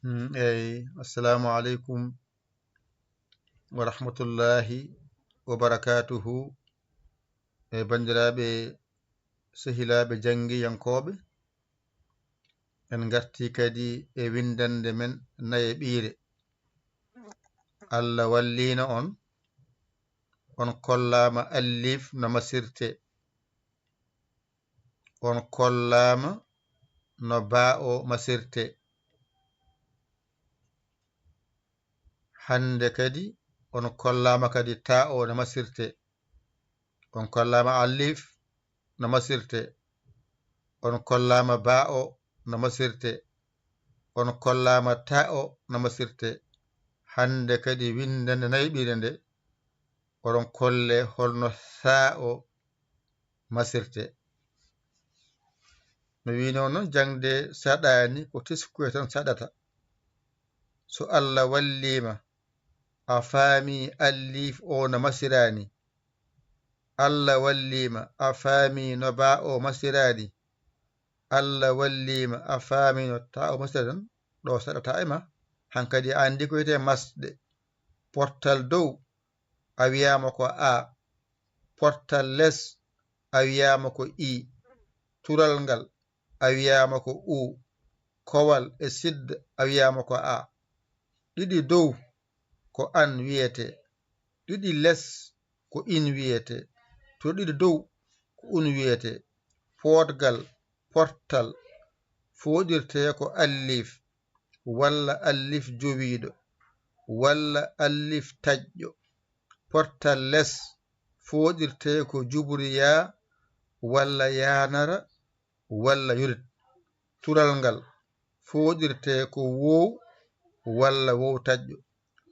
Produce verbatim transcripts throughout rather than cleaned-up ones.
Mm, eyi, assalamu aleykum wa rahmatullahi wa barakatuhu. E banndiraaɓe, sehilaaɓe janngiyankooɓe, en ngartii kadi e winndannde men naye ɓiire. Allah walliino on, on kollaama allif no masirtee. On kollaama no baa o masirtee. Hannde kadi on kollaama kadi taa o no masirtee. On kollaama allif no masirtee. On kollaama baa o no masirtee. On kollaama taa o no masirtee. Hannde kadi winndannde naye ɓiire nde, oɗon kolle holno saa o masirtee. No wiinoo noon, jaŋde saɗaani, ko teskuya tan saɗata. So Allah walliima, a faamii allif o no masiraani. Allah walliima, a faamii no baa o masiraani. Allah walliima, a faamii no taa o masiraani tan, ɗo saɗataa e ma. Hankadi a anndi ko wiyetee masɗe. Portal dow, a wiyaama ko A. Portal les, a wiyaama ko I. Tural ngal, a wiyaama ko U. Kowal e sidda, a wiyaama ko A. Ɗiɗi dow, ko an wiyetee. Ɗiɗi les, ko in wiyetee. To ɗiɗi dow, ko un wiyetee. Poodgal, portal, fooɗirtee ko allif, walla allif jowiiɗo, walla allif taƴƴo. Portal les, fooɗirtee ko jubriyaa, walla yaanara, walla yurit. Tural ngal, fooɗirtee ko woow, walla woow taƴƴo.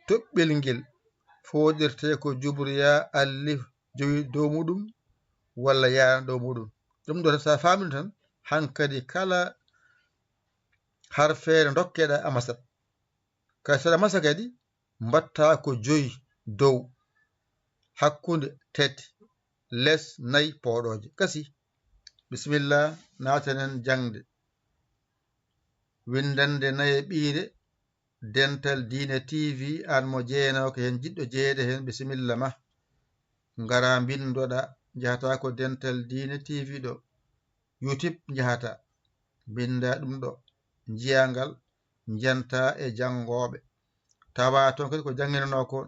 Toɓɓel ngel, fooɗirtee ko jubriyaa allif jowi dow muɗum, walla yaana dow muɗum. Ɗum ɗo, so a faamii tan, hankadi kala harfeere ndokkeɗaa a masat. Kadi so aɗa masa kadi, mbaɗtaa ko joyi dow, hakkunde tati, les nayi pooɗooje. Gasi. Bisimilla, naaten en jaŋde. Winndannde naye ɓiire, Dental Diine T V, aan mo jeenooka heen, jiɗɗo jeyeede heen, bisimilla ma. Ngaraa mbinndoɗaa, njahataa ko Dental Diine T V ɗo. YouTube njahataa, mbinndaa ɗum ɗo, njiyaa ngal, njantaa e janngooɓe. Tawaa toon kadi ko jannginanoo ko,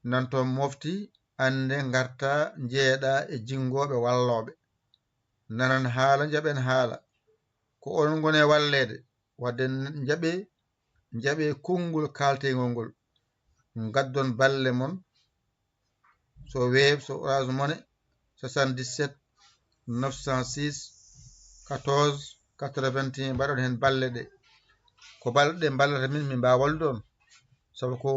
nan toon mofti, annde ngartaa, njeeɗaa e jinngooɓe wallooɓe. Nanan haala, njaɓen haala. Ko onon ngoni e walleede, wadde njaɓee, njaɓee konngol kaalteengol ngol. Ngaddon balle mon, so Wave, so Orange Money, soixante-dix-sept, neuf cent six, quatorze, quatre-vingt-un, mbaɗon heen balle ɗe. Ko balɗe ɗe mballata min, min mbaawa wallude on. Sabu ko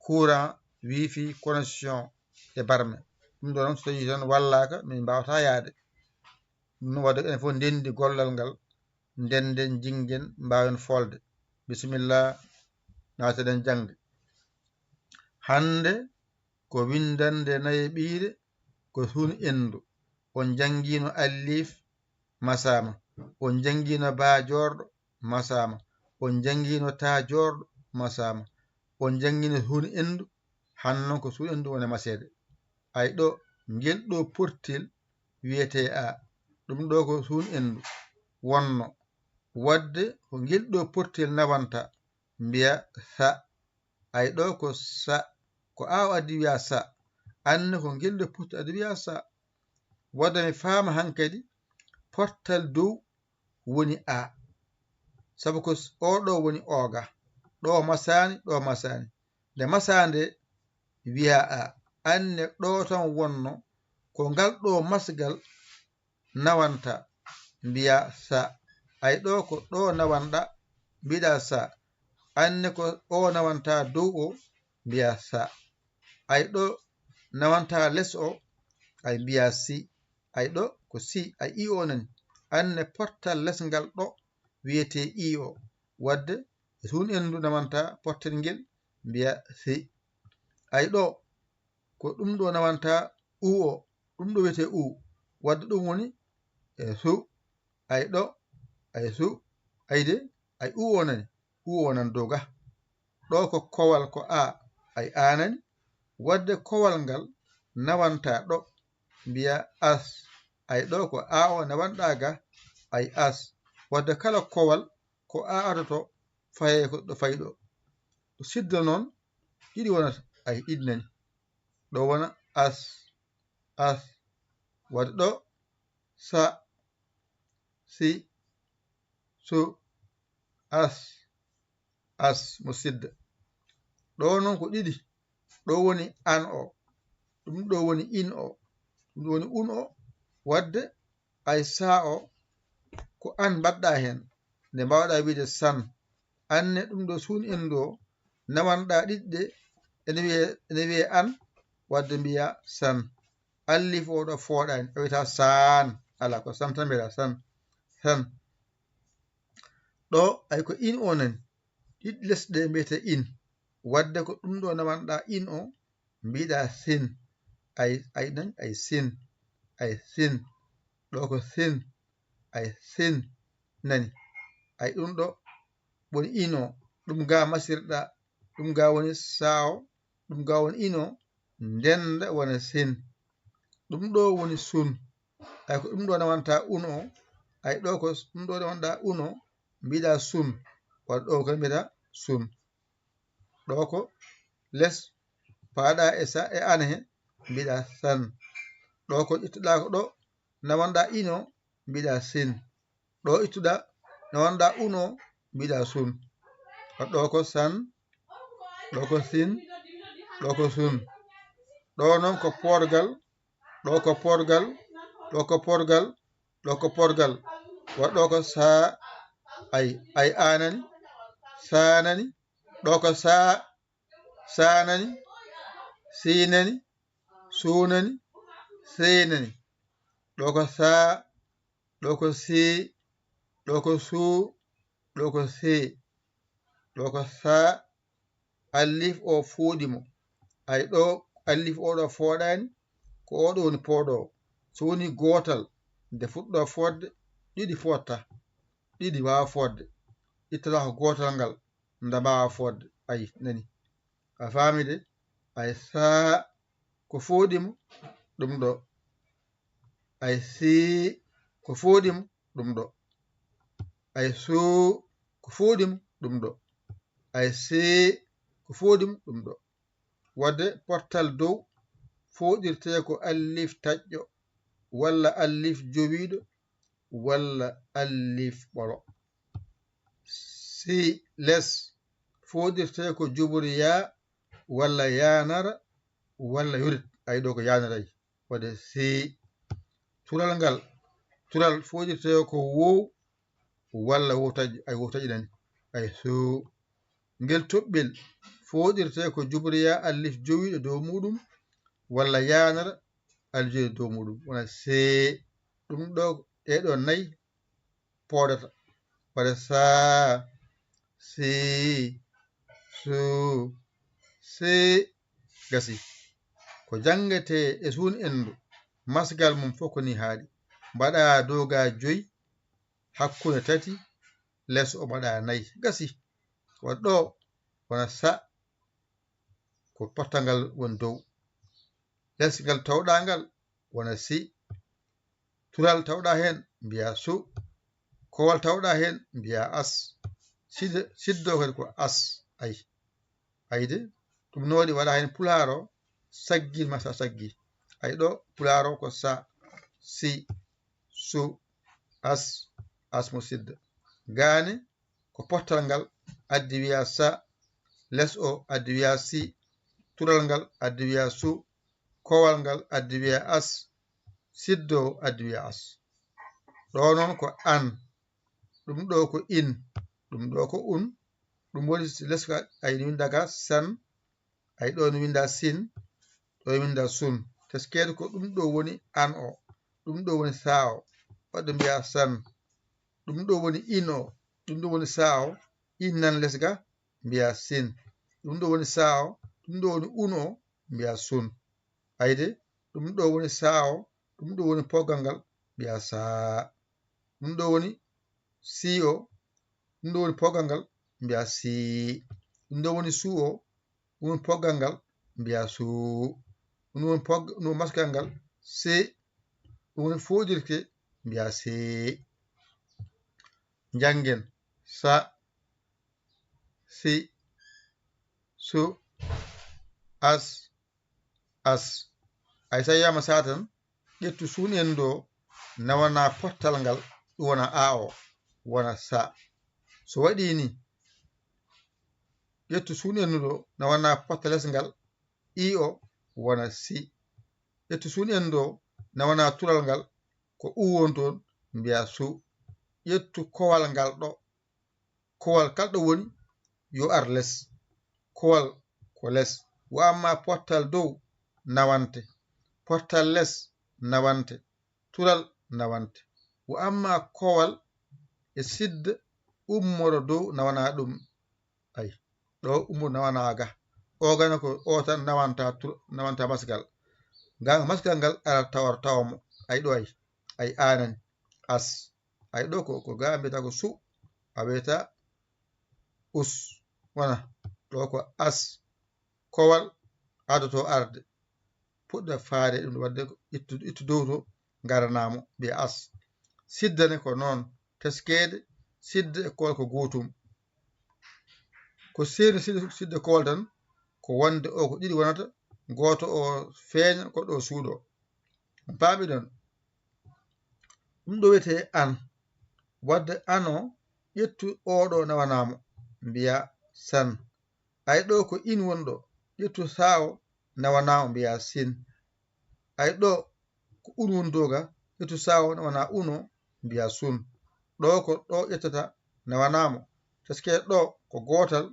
courant, wifi, connexion e barme. Ɗum ɗo noon, so tawii tan wallaaka, min mbaawataa yahde. Ɗum noon, wadde ko enen fof ndenndi gollal ngal, ndennden, njinngen, mbaawen foolde. Bisimilla, naaten en jaŋde. Hannde ko winndannde naye ɓiire, ko suun endu. On njanngiino allif, masaama. On njanngiino baa joorɗo, masaama. On njanngiino taa joorɗo, masaama. On njanngiino suun endu, hannde noon ko suun endu woni e maseede. Ay ɗo, ngel ɗo portel wiyetee A. Ɗum ɗo ko suun endu wonno. Wadde ko ngel ɗo portel nawanta, mbiya sa. Ay ɗo ko sa, ko A o addi wiya sa. Anne ko ngel ɗo portel addi wiya sa. Wadde mi faama hankadi, portal dow woni A. Sabu ko s-, o ɗo woni oga. Ɗo masaani, ɗo masaani. Nde masaa nde wiya A. Anne ɗo tan wonno, ko ngal ɗo masgal nawanta, mbiya sa. Ay ɗo ko ɗo nawanɗa, mbiɗa sa. Anne ko o nawanta dow o, mbiya sa. Ay ɗo nawanta les o, ay mbiya si. Ay ɗo ko si, ay i o nani. Anne portal les ngal ɗo wiyetee i o. Wadde e suun endu nawanta portel ngel, mbiya si. Ay ɗo ko ɗum ɗo nawanta u o, ɗum ɗo wiyetee u. Wadde ɗum woni e su, ay ɗo, ay su, ay de, Ay u o nani, u o nan dow ga. Ɗo ko kowal ko a, ay a nani. Wadde kowal ngal nawanta ɗo, mbiya as. Ay ɗo ko a o nawanɗa ga, ay as. Wadde kala kowal ko a atoto, faye ko ɗo fayi ɗo. Ɗo sidda noon, ɗiɗi wonata, ay ɗiɗi nani. Ɗo wona as, as. Wadde ɗo sa, si, su, as, as, musidɗo. Ɗo noon ko ɗiɗi. Ɗo woni an o. Ɗum ɗo woni in o. Ɗum ɗo woni un o. Wadde ay sa o, ko an mbaɗɗa heen. Nde mbaawɗa wiide san. An ne ɗum ɗo suun en ɗo, nawanɗa ɗiɗi ɗe, ene wiye, ene wiye an, wadde mbiya san. Allif o ɗo fooɗaani, o wiyata saan. Alaa, ko san tan mbiyata, san, san. Ɗo ay ko in o nani. Ɗiɗi les ɗe mbiyete in. Wadde ko ɗum ɗo nawanɗa in o, mbiɗa sin. Ay, ay nani, ay sin. Ay sin. Ɗo ko sin. Ay sin. Nani. Ay ɗum ɗo woni in o. Ɗum ga masirɗa. Ɗum ga woni saawo. Ɗum ga woni in o. Ndenda wona sin. Ɗum ɗo woni sun. Ay ko ɗum ɗo nawanta un o. Ay ɗo ko ɗum ɗo nawanɗa un o. Mbiɗa sun. Walla ɗo ko mbiɗa sun. Ɗo ko les paaɗa e sa, e an he, mbiɗa san. Ɗo ko ittuɗa ko ɗo, nawanɗa in o, mbiɗa sin. Ɗo ittuɗa, nawanɗa un o, mbiɗa sun. Ɗo ko san, ɗo ko sin, ɗo ko sun. Ɗo noon ko porgal, ɗo ko porgal, ɗo ko porgal, ɗo ko porgal. Wa ɗo ko sa, ay, ay a nani, sa nani. Ɗo ko sa, sa nani, si nani, su nani, se nani. Ɗo ko sa, ɗo ko si, ɗo ko su, ɗo ko se. Ɗo ko sa, allif o fooɗi mo. Ay ɗo allif o ɗo fooɗaani, ko o ɗo woni pooɗo. So woni gootal, nde fuɗɗo fooɗde, ɗiɗi fooɗta. Ɗiɗi waawa fooɗde. Ittata ko gootal ngal, nda mbaawa fooɗde. Ay, nani. A faami de? Ay saa ko fooɗi mo, ɗum ɗo. Ay sii ko fooɗi mo, ɗum ɗo. Ay suu ko fooɗi mo, ɗum ɗo. Ay sii ko fooɗi mo, ɗum ɗo. Wadde portal dow fooɗirtee ko allif taƴƴo, walla allif jowiiɗo, walla allif ɓolo. Sii les fooɗirtee ko jubur yaa, walla yaanara, walla yurit. Ay ɗo ko yaanaray. Waɗe sii. Tural ngal, tural fooɗirtee ko wow, walla wow taƴ-, ay wow taƴinani. Ay suu. Ngel toɓɓel fooɗirtee ko jubur yaa allif jowiiɗo dow muuɗum, walla yaanara allif jowiiɗo dow muuɗum. Wona see. Ɗum ɗo, ɗee ɗo nay pooɗata. Waɗa saa, sii, suu, see, gasi. Ko janngetee e suun endu, masgal mum fof ko ni haaɗi. Mbaɗa dow ga joyi, hakkunde tati, les o mbaɗa nayi. Gasi. Waɗ ɗo, wona sa, ko pottangal woni dow. Les ngal tawɗa ngal wona si. Tural tawɗa heen mbiya su. Kowal tawɗa heen mbiya as. Sidde, siddo kadi ko as. Ay. Ayde, ɗum noon waɗi waɗa heen pulaar o, saggin ma sa saggi. Ay ɗo, pulaar o ko sa, si, su, as, as mo sidda. Gaane, ko pottal ngal addi wiya sa, les o addi wiya si, tural ngal addi wiya su, kowal ngal addi wiya as, siddo o addi wiya as. Ɗo noon ko an, ɗum ɗo ko in, ɗum ɗo ko un, ɗum woni les ka, ay, ni winda ka san, ay, ɗo ni winda sin, ɗo ni winda sun. Teskeede ko ɗum ɗo woni an o, ɗum ɗo woni sa o, wadde mbiya san. Ɗum ɗo woni in o, ɗum ɗo woni sa o, in nan les ga, mbiya sin. Ɗum ɗo woni sa o, ɗum ɗo woni un o, mbiya sun. Ayde, ɗum ɗo woni sa o, ɗum ɗo woni poggal ngal, mbiya saa. Ɗum ɗo woni si o, Ɗum ɗo woni poggal ngal, mbiya si. Ɗum ɗo woni su o, ɗum woni poggal ngal, mbiya su. Ɗum woni pog-, ɗum woni masgal ngal, si. Ɗum woni foodirke, mbiya si. Njanngen, sa, si, su, as, as. Ay sa wiyaama sa tan, ƴettu suun en ɗo, nawana pottal ngal, ɗum wona a o, wona sa. So waɗi ni, ƴettu suun en ɗo, nawana pottal les ngal, i o, wona si. Ƴettu suun en ɗo, nawana tural ngal, ko u woni toon, mbiya su. Ƴettu kowal ngal ɗo, kowal kala ɗo woni, yo ar les. Kowal ko les. Wa amma pottal dow, nawante. Pottal les, nawante. Tural, nawante. Wa amma kowal e sidda ummoro dow, nawana ɗum. Ay, ɗo ummo nawana ga. O gana ko o tan nawanta tur-, nawanta masgal. Ga masgal ngal ara tawar tawamo. Ay ɗo ay. Ay anani. As. Ay ɗo ko, ko ga mbiyata ko su. A wiyata us. Wona. Ɗo ko as. Kowal adoto arde. Puɗɗa faade ɗum waɗde ko ittu, ittu dow to ngaranamo mbiya as. Siddane ko noon. Teskeede, sidda e kowal ko gootum. Ko seeni sidda, sidda kowal tan, ko wonde o ko ɗiɗi wonata, gooto o feeña, goɗɗo o suuɗo. Paamiɗon? Ɗum ɗo wiyetee an. Wadde an o, ƴettu oɗo nawanamo, mbiya san. Ay ɗo ko in woni ɗo, ƴettu sa o nawanamo, mbiya sin. Ay ɗo ko un woni dow ga, ƴettu sa o nawana un o, mbiya sun. Ɗo ko ɗo ƴettata nawanamo. Teskeede ɗo ko gootal,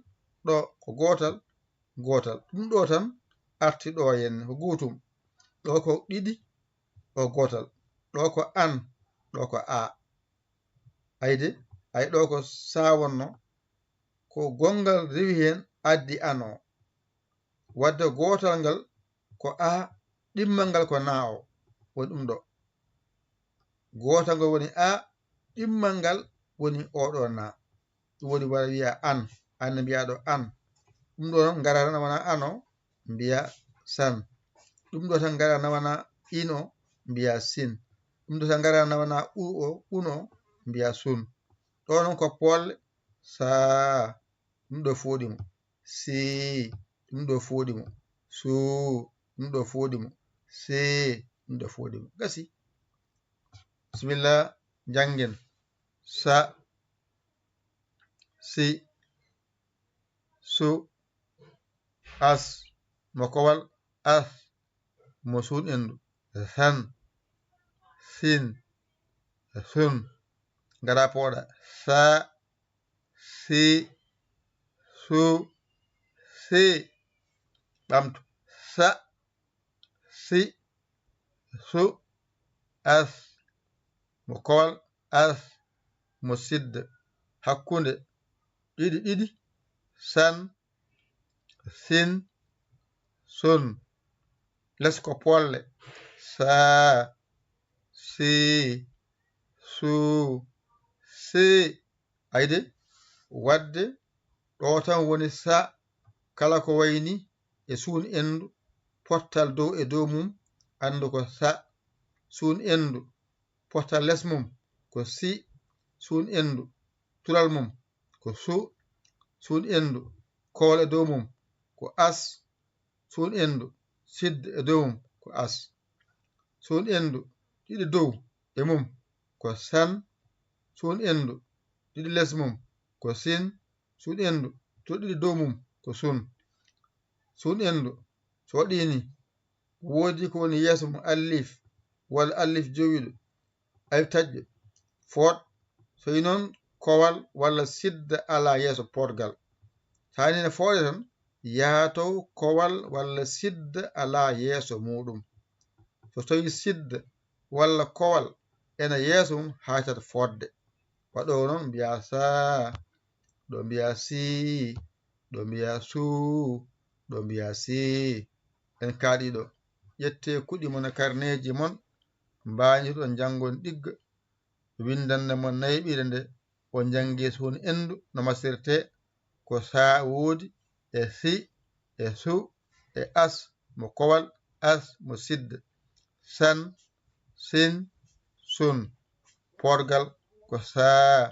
ɗo ko gootal, gootal. Ɗum ɗo tan arti ɗo henne ko gootum. Ɗo ko ɗiɗi, o gootal. Ɗo ko an, ɗo ko a. Ayde, ay ɗo ko sa wonno, ko gonngal rewi heen addi an o. Wadde gootal ngal ko a, ɗimmal ngal ko na o, woni ɗum ɗo. Gootal ngal woni a, ɗimmal ngal woni oɗo na. Ɗum woni wara wiya an, an ne mbiyaɗo an. Ɗum ɗo noon ngara tan wona an o, mbiya san. Ɗum ɗo tan ngara na wona in o, mbiya sin. Ɗum ɗo tan ngara na wona u o, un o, mbiya sun. Ɗo noon ko polle, sa, ɗum ɗo fooɗi mo. Si, ɗum ɗo fooɗi mo. Su, ɗum ɗo fooɗi mo. Si, ɗum ɗo fooɗi mo. Gasi. Bismillah, njanngen. Sa, si, su, as, mo kowal, as, mo sun endu, san, sin, sun. Ngara pooɗa. Sa, si, su, si. Ɓamtu. Sa, si, su, as, mo kowal, as, mo sidda, hakkunde, ɗiɗi, ɗiɗi, san, sin, sun. Les ko polle. Sa, si, su, si. Ayde, wadde ɗo tan woni sa, kala ko wayni e suun endu, pottal dow e dow mum, anndu ko sa. Suun endu, pottal les mum ko si. Suun endu, tural mum ko su. Suun endu, kowal e dow mum ko as. Suun endu, sidda e dow mum ko as. Suun endu, ɗiɗi dow e mum ko san. Suun endu, ɗiɗi les mum ko sin. Suun endu, to ɗiɗi dow mum ko sun. Suun endu, so waɗi ni, woodi ko woni yeeso mum, allif, walla allif jowiiɗo, alif taƴƴo, fooɗ. So yi noon, kowal walla sidda alaa yeeso pootgal. So a yiɗi ne fooɗe tan, yahatow kowal walla sidda alaa yeeso muuɗum. So tawi sidda walla kowal ena yeeso mum, haaytat fooɗde. Waɗo noon mbiya sa, ɗo mbiya si, ɗo mbiya su, ɗo mbiya si. En kaaɗi ɗo. Ƴette kuɗi mon e karneeji mon, mbañirɗon njanngon ɗigga, winndande mon nayɓire nde, on njanngi suun endu no masirtee, ko saa woodi e si e su e as mo kowal, as mo sidda, san, sin, sun. Poorgal ko saa,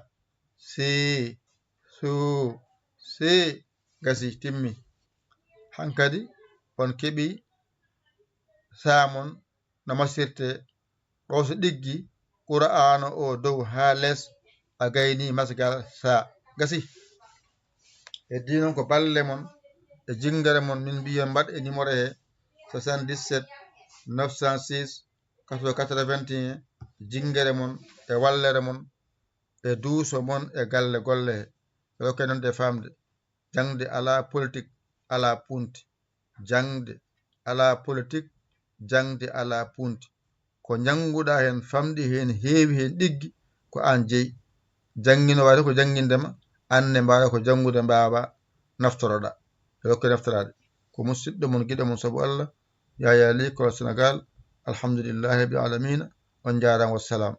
si, su, si. Gasi, timmi. Hankadi on keɓi saa mon no masirtee. Ɗo so ɗiggi Qur'aana o dow haa les, a gayni masgal saa. Gasi. Heddi noon ko balle mon e jinngere mon, min mbiya mbaɗ e numéro he soixante-dix-sept neuf cent six quatre-vingts quatre-vingt-un, jinngere mon e wallere mon e duuso mon e galle golle he. Yo ke noon de famde. Jaŋde alaa politik, alaa punti. Jaŋde alaa politik, jaŋde alaa punti. Ko njannguɗaa heen famɗi, heen heewi, heen ɗiggi, ko aan jeyi. Janngino waade ko jannginde ma, aan ne mbaɗa ko janngude mbaawa naftoroɗaa. Yo ke naftoraade. Ko musidɗo mon, giɗo mon sabu Allah, Yaya Ly, Kolol Senegaal. Alhamdulillahi rabbil aalamiina. On njaaraama, wassalaam.